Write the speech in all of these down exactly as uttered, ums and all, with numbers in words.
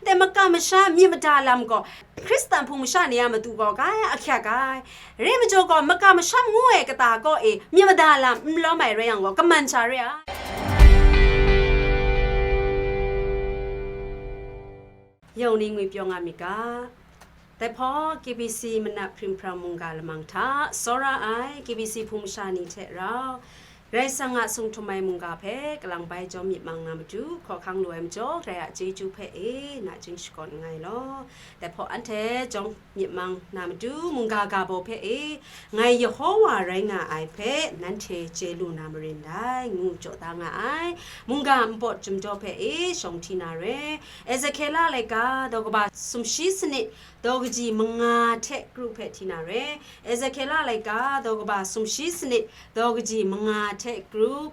Te makam masham myit mada lam gaw, Hkristan hpung masha ni a matu gaw grai ahkyak ai. Re majaw gaw, makam masham ngu ai kata kaw e myit mada lam n lawm ai rai yang gaw, kaman sha re ai. Yawng ni ngwi pyaw nga myit ga. Dai hpawng K B C manat hpring hprang mungga lamang hta tsawra ai K B C hpung masha ni hte rau, Karai Kasang a sung htum ai mungga hpe kalang bai jawm myit mang na matu, hkawhkang lu ai majaw, Karai a chyeju hpe e nachying shakawn nngai law. Dai hpawng anhte jawm myit mang na matu, mungga ga baw hpe e, "Ngai Yehowa rai nga ai hpe nanhte chye lu na marin dai," ngu jaw da nga ai. Mungga npawt chyum jaw hpe e shawng hti na re. Ezekiela laika daw kaba sumshi sanit, daw kaji manga hte kru hpe hti na re. Ezekiela laika daw kaba sumshi sanit, daw kaji manga hte kru.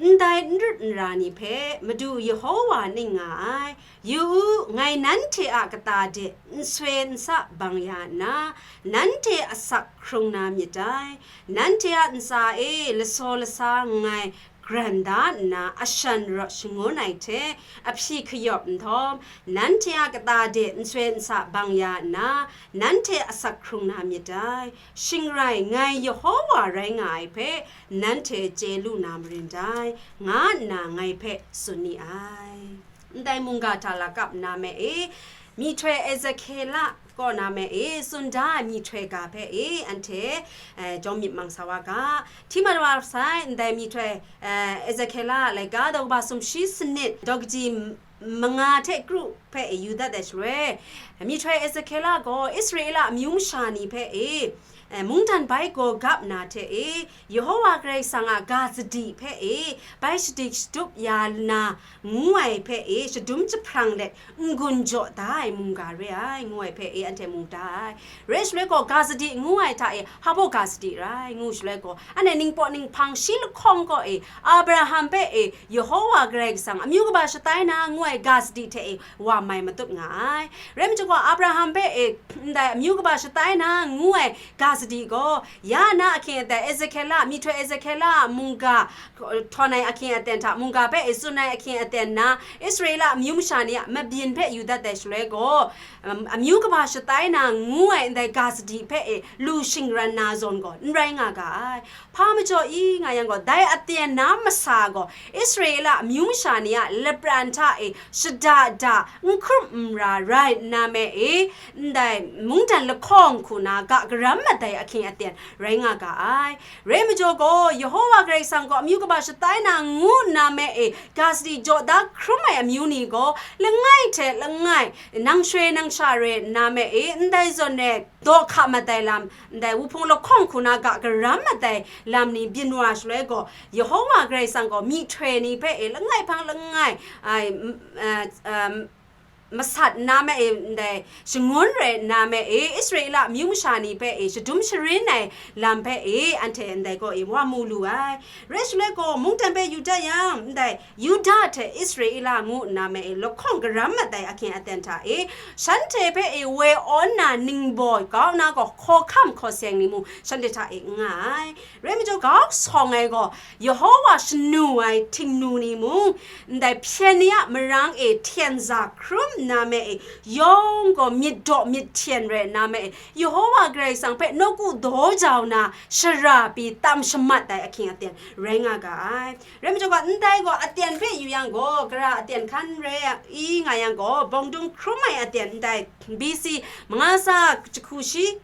Ndai n rut n ra ni hpe Madu Yehowa ning nga ai. Yu u, ngai nanhte a kata de nsoi nsa bang ya nna, nanhte asak hkrung na myit dai. Nanhte a ntsa e lasaw lasa nngai gran da nna, ashan rawt shangun ai hte ahpyi kayawp nhtawm, nanhte a kata de nsoi nsa bang ya nna, nanhte asak hkrung na myit dai. Shing rai, ngai Yehowa rai nga ai hpe nanhte chye lu na marin dai, nga nna ngai hpe tsun ni ai. Ndai mungga hta lakap na me e, myihtoi Ezekiela kaw na me e, tsun da ai myihtoi ga hpe e, anhte, eh, jawm myit mang sa wa ga. Hti mat wa sai, ndai myihtoi, eh, Ezekiela laika daw kaba sumshi sanit, daw kaji manga hte kru hpe e yu dat ai shaloi, myihtoi Ezekiela gaw Israela amyu masha ni hpe e, eh, mungdan bai gaw gap na hte e, Yehowa Karai Kasang a ga sadi hpe e, bai shadik shadup ya na ngu ai hpe e, shadum jahprang let n-gun jaw da ai mungga re ai, ngu ai hpe e, anhte mu da ai. Rai shaloi gaw, ga sadi ngu ai hta e, hpa baw ga sadi rai, ngu shaloi gaw, anhte ningpawt ninghpang shi lahkawng kaw e, Abraham hpe e, Yehowa Karai Kasang amyu kaba shatai na ngu ai ga sadi hte e, wa mai matut nga ai. Rai majaw gaw, Abraham hpe e, ndai amyu kaba shatai na ngu ai ga sadi gaw, ya na ahkying aten, Ezekiela, myihtoi Ezekiela a mungga, htawn ai ahkying aten hta, mungga hpe e tsun ai ahkying aten na, Israela amyu masha ni a mabyin hpe yu dat ai shaloi gaw, um, amyu kaba shatai na ngu ai ndai ga sadi hpe e lu shingran na zawn gaw n rai nga ga ai. Hpa majaw i nga yang gaw, dai aten na masa gaw, Israela amyu masha ni a lapran hta e shada da n hkrum n ra rai nna me e, ndai mungdan lahkawng hku na ga karam mat ai ahkying aten rai nga ga ai. Rai majaw gaw, Yehowa Karai Kasang gaw amyu kaba shatai na ngu nna me e, ga sadi jaw da hkrum ai amyu ni gaw, langai hte langai, nang shoi nang sha re nna me e, ndai zawn e, daw hka mat ai lam, ndai wuhpung lahkawng hku na ga karam mat ai lam ni byin wa shaloi gaw, Yehowa Karai Kasang gaw myihtoi ni hpe e langai hpang langai, ai, m-, a, a, masat nna me e, ndai shangun rai nna me e, Israela amyu masha ni hpe e shadum sharin ai lam hpe e, anhte ndai gaw e wa mu lu ai. Rai shaloi gaw, mungdan hpe yu dat yang, ndai Yuda hte Israela ngu nna me e lahkawng karam mat ai ahkying aten hta e, shanhte hpe e woi awn na ningbaw kau na gaw, hkawhkam hkawseng ni mung shanhte hta e n nga ai. Rai majaw, grau sawng ai gaw, Yehowa shanu ai htingnu ni mung, ndai hpyen ni a marang e hten za hkrum nna me e, yawng gaw myit daw myit hten rai nna me e, Yehowa Karai Kasang hpe nawku daw jau na shara pyi tam shamat ai ahkying aten rai nga ga ai. Rai majaw gaw, ndai gaw aten hpe yu yang gaw, gara aten hkan rai i nga yang gaw, bawng dung hkrum ai aten ndai B C manga tsa jahku shi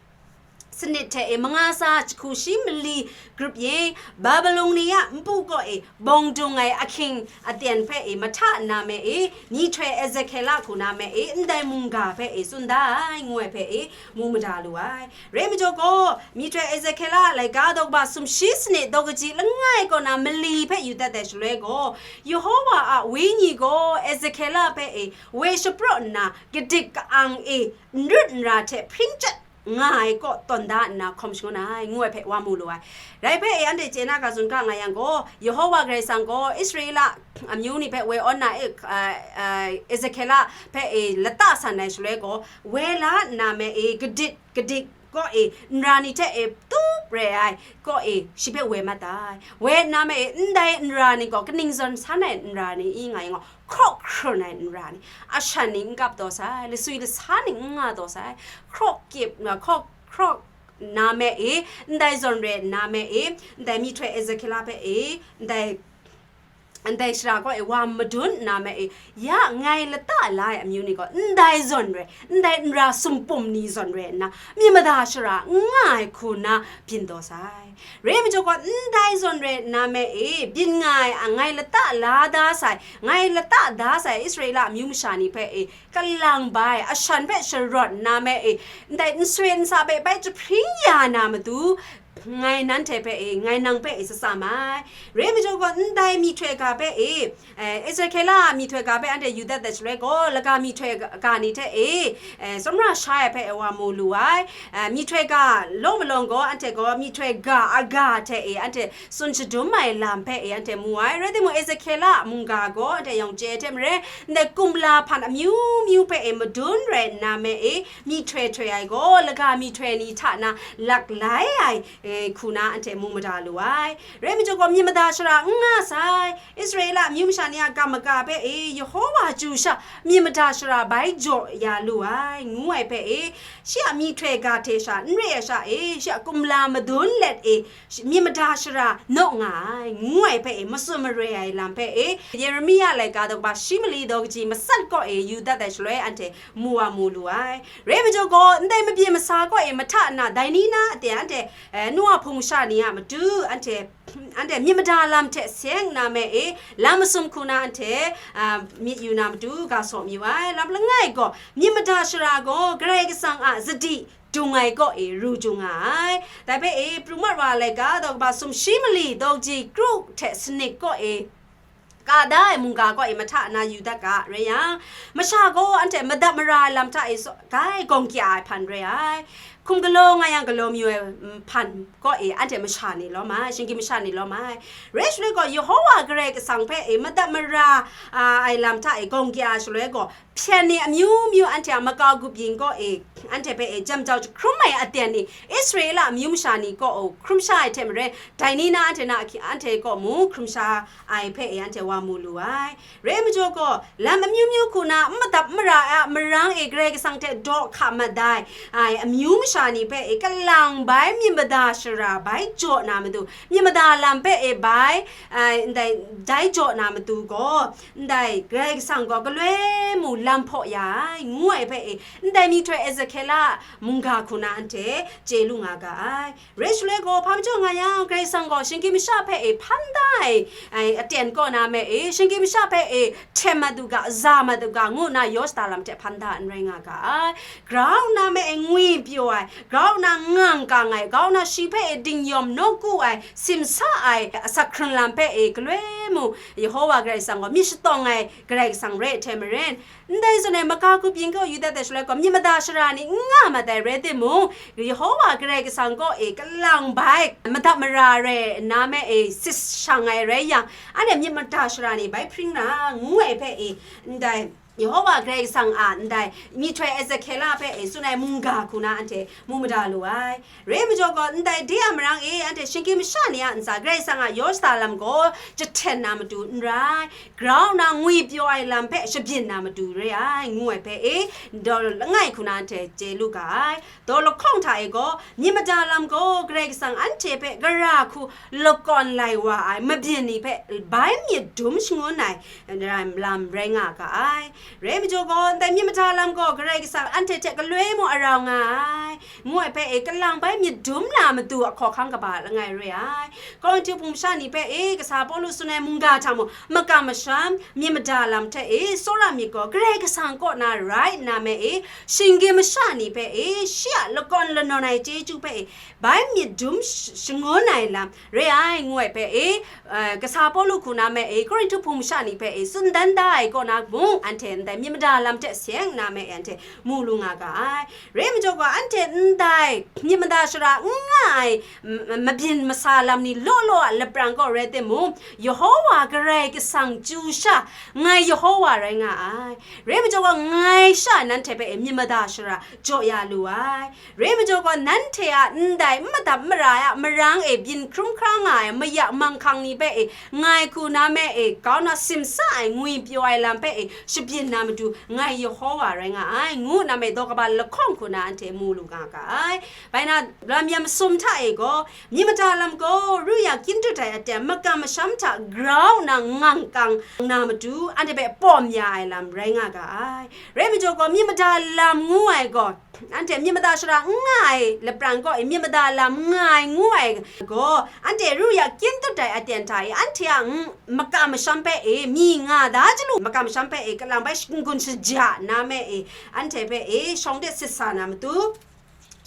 sanit hte e manga tsa jahku shi mali grup yin, Babilon ni a npu kaw e bawng dung ai ahkying aten hpe e mahta nna me e, myihtoi Ezekiela hku na me e, ndai mungga hpe e tsun da ai, ngu ai hpe e mu mada lu ai. Rai majaw gaw, myihtoi Ezekiela laika daw kaba sumshi sanit daw kaji langai kaw na mali hpe yu dat ai shaloi gaw, Yehowa a Wenyi gaw Ezekiela hpe e woi shapraw nna, kadik ka-ang e n rut n ra hte hpring chyat nga ai kaw tawn da nna hkawm shangun ai, ngu ai hpe wa mu lu ai. Dai hpe e anhte chye na ga zun ga nga yang gaw, Yehowa Karai Kasang gaw Israela amyu ni hpe woi awn na e, a, a, Ezekiela hpe e lata san ai shaloi gaw, woi la nna me e kadit kadik kaw e, nra ni hte e tup re ai kaw e, shi hpe woi mat ai. Woi nna me e, ndai nra ni gaw kaning zawn san ai nra ni i nga i ngaw, hkraw hkrun ai nra ni, ashan ni n kap taw sai, lasui lasa ni n nga taw sai, hkraw kyip, hkraw, hkraw nna me e, ndai zawn re nna me e, ndai myihtoi Ezekela hpe e, ndai ndai shara kaw e wa madun nna me e, ya ngai lata la ai amyu ni gaw ndai zawn re, ndai nra sumpum ni zawn re nna, myi mada shara n nga ai hku na byin taw sai. Re majaw gaw, ndai zawn re nna me e, byin nga ai a ngai lata la da sai, ngai lata da sai Israela amyu masha ni hpe e, kalang bai, ashan hpe sharawt nna me e, ndai nsoi nsa hpe bai jahpring ya na matu, ngai nanhte hpe e, ngai nang hpe e, tsatsam ai. Re majaw gaw, ndai myihtoi ga hpe e, eh, Ezekela a myihtoi ga hpe anhte yu dat dat shaloi gaw, laga myihtoi ga ni hte e, eh, tsawmra sha ai hpe e wa mu lu ai. Eh, myihtoi ga law malawng gaw, anhte gaw myihtoi ga aga hte e, anhte tsun shadum ai lam hpe e, anhte mu ai. Rai timung, Ezekela a mungga gaw anhte yawng chye ai hte maren, ndai kumla hpan amyu myu hpe e madun rai nna me e, myihtoi htoi ai gaw, laga myihtoi ni hta na lak lai ai, eh, hku na anhte mu mada lu ai. Rai majaw gaw, myi mada shara n nga sai, Israela amyu masha ni a kam maga hpe e, Yehova chyu sha myi mada shara bai jaw ya lu ai, ngu ai hpe e, shi a myihtoi ga hte sha n re ai sha e, shi a kumla madun let e, shi, myi mada shara naw nga ai, ngu ai hpe e, matsun mare ai lam hpe e, Yeremia laika daw kaba shi mali daw kaji matsat kaw e yu dat ai shaloi, anhte mu wa mu lu ai. Rai majaw gaw, ndai mabyin masa kaw e mahta nna, dai ni na a ten anhte, eh, Noa hpung masha ni a matu, anhte, anhte myi mada lam hte seng nna me e, lam masum hku na anhte, ah, myit yu na matu ga saw mayu ai. Lam langai gaw, myi mada shara gaw Karai Kasang a sadi dung ai kaw e ru ju nga ai. Dai hpe e, Pru Mat Wa laika daw kaba sumshi mali daw ji kru hte sanit kaw e, ka da ai mungga kaw e mahta na yu dat ga, rai yang, masha gaw anhte madat mara ai lam hta e so-, gai gawng kya ai hpan rai ai. Hkum galaw nga yang galaw mayu ai, mm, hpan kaw e anhte masha ni lawm ai, shinggyim masha ni lawm ai. Rai shaloi gaw, Yehova Karai Kasang hpe e madat mara, a, ai lam hta e gawng kya ai shaloi gaw, hpyen ni amyu myu anhte a makau grup yin kaw e, anhte hpe e jam jau jahkrum ai aten ni, Israela amyu masha ni kaw e hkrum sha ai hte maren, dai ni na anhte na ahki-, anhte kaw mu hkrum sha ai hpe e anhte wa mu lu ai. Rai majaw gaw, lam amyu myu hku na n madap mara ai a marang e Karai Kasang hte daw hka mat ai, ai amyu masha ni hpe e kalang bai myi mada shara bai jaw na matu, myi mada lam hpe e bai, ai, ndai, dai jaw na matu gaw, ndai Karai Kasang gaw galoi mu lam hpaw ya ai, ngu ai hpe e, ndai myihtoi Ezekela mungga hku na anhte chye lu nga ga ai. Rai shaloi gaw, hpa majaw nga yang, Karai Kasang gaw shinggyim masha hpe e hpan da ai, ai, aten kaw na me e, shinggyim masha hpe e hten mat u ga, za mat u ga, ngu nna yaw shada lam hte hpan da n rai nga ga ai. Grau nna me e ngwi pyaw ai, grau nna ngang kang ai, grau nna shi hpe e dingyawm nawku ai, simsa ai, asak hkrun lam hpe e galoi mu, Yehova Karai Kasang gaw myit shatawng ai Karai Kasang rai hte maren, ndai zawn e makau grup yin kaw yu dat ai shaloi gaw, myi mada shara ni n nga mat ai rai timung, Yehova Karai Kasang kaw e kalang bai madat mara rai nna me e sit shang ai rai yang, anhte myi mada shara ni bai hpring na, ngu ai hpe e, ndai Yehova Karai Kasang a ndai myihtoi Ezekela hpe e tsun ai mungga hku na anhte mu mada lu ai. Rai majaw gaw, ndai de a marang e, anhte shinggyim masha ni a ntsa Karai Kasang a yaw shada lam gaw jahten na matu n rai, grau nna ngwi pyaw ai lam hpe shabyin na matu re ai, ngu ai hpe e, daw langai hku na anhte chye lu ga ai. Daw lahkawng hta e gaw, myi mada lam gaw Karai Kasang anhte hpe gara hku lakawn lai wa ai mabyin ni hpe bai myit dum shangun ai lam rai nga ga ai. Rai majaw gaw, ndai myi mada lam gaw Karai Kasang anhte hte galoi mu arau nga ai, ngu ai hpe e, kalang bai myit dum na matu a hkawhkang kaba langai re ai. Korinhtu hpung masha ni hpe e, kasa Pawlu tsun ai mungga hta mung, makam masham, myi mada lam hte e, tsawra myit gaw Karai Kasang kaw na rai nna me e, shinggyim masha ni hpe e, shi a lakawn lanawn ai chyeju hpe e, bai myit dum sh-, shangun ai lam re ai, ngu ai hpe e, eh, kasa Pawlu hku na me e, Korinhtu hpung masha ni hpe e, tsun dan da ai kaw na mung, anhte ndai myi mada lam hte seng nna me e, anhte mu lu nga ga ai. Rai majaw gaw, anhte n ndai myit mada shara n nga ai, m-, mabyin masa lam ni law law a lapran kaw rai timung, Yehowa Karai Kasang chyu sha, ngai Yehowa rai nga ai. Rai majaw gaw, ngai sha nanhte hpe e myit mada shara jaw ya lu ai. Rai majaw gaw, nanhte a ndai n madap mara ai a marang e byin hkrum hkra nga ai mayak manghkang ni hpe e, ngai hku na me e, kau na simsa ai ngwi pyaw ai lam hpe e, shabyin na matu, ngai Yehowa rai nga ai, ngu na me daw kaba lahkawng hku na anhte mu lu nga ga ai. Bai na, lam yam masum hta e gaw, myit mada lam gaw, ru ya kyin dut ai aten makam masham hta grau nna ngangkang na matu, anhte hpe pawm ya ai lam rai nga ga ai. Rai majaw gaw, myit mada lam ngu ai gaw, anhte myit mada shara n nga ai lapran kaw e myit mada lam nga ai ngu ai gaw, anhte ru ya kyin dut ai aten hta e, anhte a n-, makam masham hpe e, mi nga da chyalu, makam masham hpe e, kalang bai sh-, n-gun shaja na me e, anhte hpe e, shawng de sit sa na matu,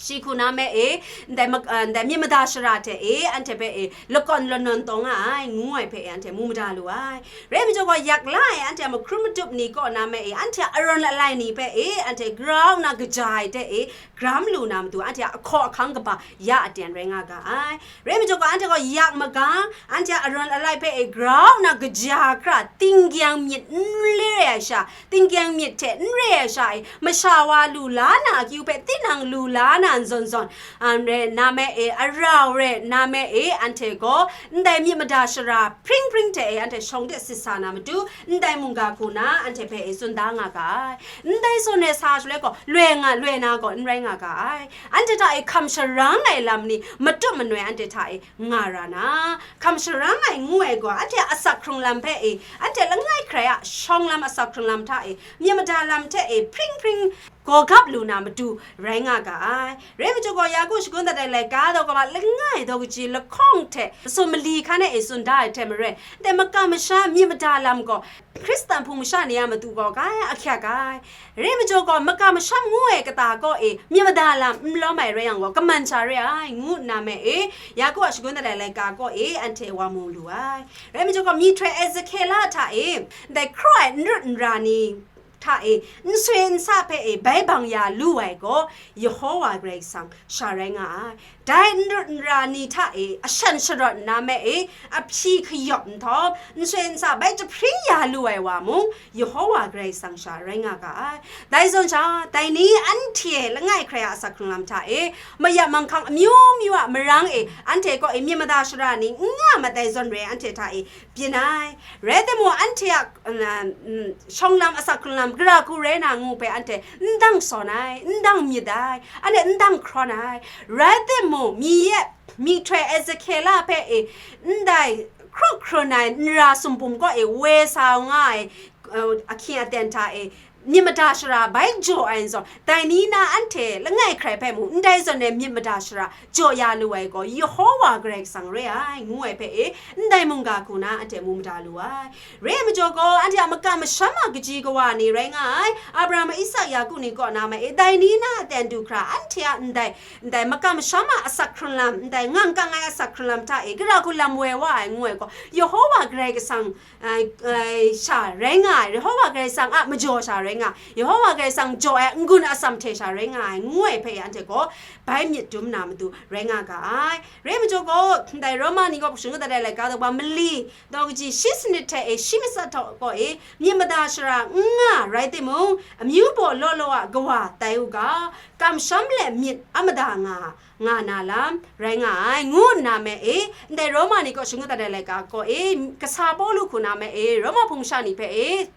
shi hku na me e, ndai mak-, ah, ndai myit mada shara hte e, anhte hpe e, lakawn lanawn taw nga ai, ngu ai hpe e, anhte mu mada lu ai. Rai majaw gaw, yak la ai anhte a mahkrum madup ni kaw na me e, anhte a arawn alai ni hpe e, anhte grau nna kaja ai hte e, gram lu na matu, anhte a ahkaw ahkang kaba ya aten rai nga ga ai. Rai majaw gaw, anhte gaw yak magang, anhte a arawn alai hpe e grau nna kaja hkra, tinggyang myit n re ai sha, tinggyang myit hte n re ai sha e, masha wa lu la na akyu hpe tinang lu la na n zawn zawn, an re na me e, arau re na me e, anhte gaw ndai myit mada shara hpring hpring hte e, anhte shawng de sit sa na matu, ndai mungga hku na anhte hpe e tsun da nga ga ai. Ndai zawn e sa shaloi gaw, loi nga, loi na gaw n rai nga ga ai. Anhte hta e hkam sharang ai lam ni matup manoi anhte hta e nga ra na, hkam sharang ai ngu ai gaw, anhte a asak hkrung lam hpe e, anhte langai hkrai a shawng lam asak hkrung lam hta e, myit mada lam hte e hpring hpring gaw gap lu na matu rai nga ga ai. Rai majaw gaw, Yaku shagun dat ai laika daw kaba langai daw kaji lahkawng hte masum mali hkan e tsun da ai hte maren, ndai makam masha myit mada lam gaw Hkristan hpung masha ni a matu gaw kai ahkyak ai. Rai majaw gaw, makam masham ngu ai kata kaw e myit mada lam n lawm ai rai yang gaw, kaman sha re ai, ngu nna me e, Yaku a shagun dat ai laika kaw e anhte wa mu lu ai. Rai majaw gaw, myihtoi Ezekiela hta e, ndai hkraw ai n rut n ra ni hta e, n soi n sa hpe e bai bang ya lu ai gaw, Yehowa Karai Kasang sha rai nga ai. Dai n rut n ra ni hta e ashan sharawt nna me e, ahpyi kayawp nhtawm, n soi n sa bai jahpring ya lu ai wa mung, Yehowa Karai Kasang sha rai nga ga ai. Dai zawn sha, dai ni anhte langai hkrai a asak hkrung lam hta e, mayap manghkang amyu myu a marang e, anhte kaw e myit mada shara ni n nga mat ai zawn re, anhte hta e byin ai. Rai timung, anhte a, mm, mm, shawng lam, asak hkrung lam, gara hku rai na ngu hpe anhte n dang sawn ai, n dang myit ai, anhte n dang hkrawn ai. Rai timung, mi yet, myihtoi Ezekiela hpe e, ndai hkrup hkrun ai nra sumpum kaw e woi sa nga ai, uh, ahkying aten hta e, myit mada shara bai jaw ai n zawn, dai ni na anhte langai hkrai hpe mung, ndai zawn e myit mada shara jaw ya lu ai gaw, Yehowa Karai Kasang re ai, ngu ai hpe e, ndai mungga hku na anhte mu mada lu ai. Re ai majaw gaw, anhte a makam masham a kaji kawa ni rai nga ai, Abraham, Isak, Yaku ni kaw na ma e, dai ni na aten du hkra, anhte a ndai, ndai makam masham a asak hkrung lam, ndai ngangkang ai asak hkrung lam hta e, gara hku lam woi wa ai, ngu ai gaw, Yehowa Karai Kasang ai, ai, sha rai nga ai, Yehowa Karai Kasang a majaw sha rai nga ai, Yehowa Karai Kasang jaw ai n-gun atsam hte sha rai nga ai, ngu ai hpe anhte gaw bai myit dum na matu rai nga ga ai. Rai majaw gaw, ndai Roma ni kaw shing dat ai laika daw kaba mali, daw kaji shi sanit hte e shi matsat hta kaw e myit mada shara n nga rai timung, amyu baw law law a kawa tai u ga, kamsham let myit a mada nga, nga na lam rai nga ai, ngu nna me e, ndai Roma ni kaw shing dat ai laika kaw e, kasa Pawlu hku na me e, Roma hpung sha ni hpe e,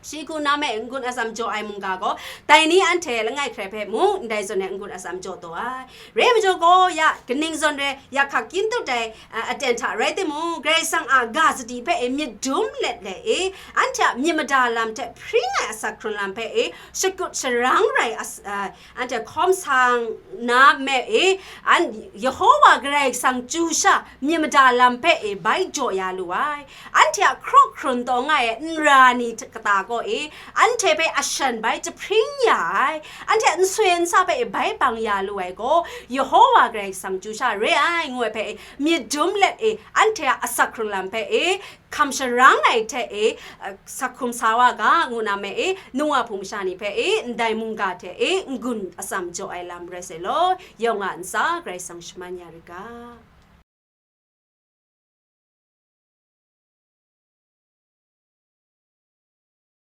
shi hku na me e, n-gun atsam jaw ai mungga gaw, dai ni anhte langai hkrai hpe mung, ndai zawn e n-gun atsam jaw taw ai. Re ai majaw gaw, ya, kaning zawn re, ya hkak kyin tut ai, a, aten hta rai timung, Karai Kasang a ga sadi hpe e myit dum let let e, anhte a myit mada lam hte hpring ai asak hkrung lam hpe e, shakut sharang rai as-, a, anhte hkawm sang na me e, an, Yehowa Karai Kasang chyu sha myit mada lam hpe e bai jaw ya lu ai. Anhte a hkrup hkrun taw nga ai nra ni hta kata gaw, e, anhte hpe ashan bai jahpring ya ai, anhte nsoi nsa hpe e bai bang ya lu ai gaw, Yehowa Karai Kasang chyu sha re ai, ngu ai hpe e myit dum let e, anhte a asak hkrung lam hpe e hkam sharang ai hte e, a, sak hkum sa wa ga, ngu na me e, nu wa hpung masha ni hpe e, ndai mungga hte e, n-gun atsam jaw ai lam rai sai law, yawng a ntsa Karai Kasang shaman ya rit ga.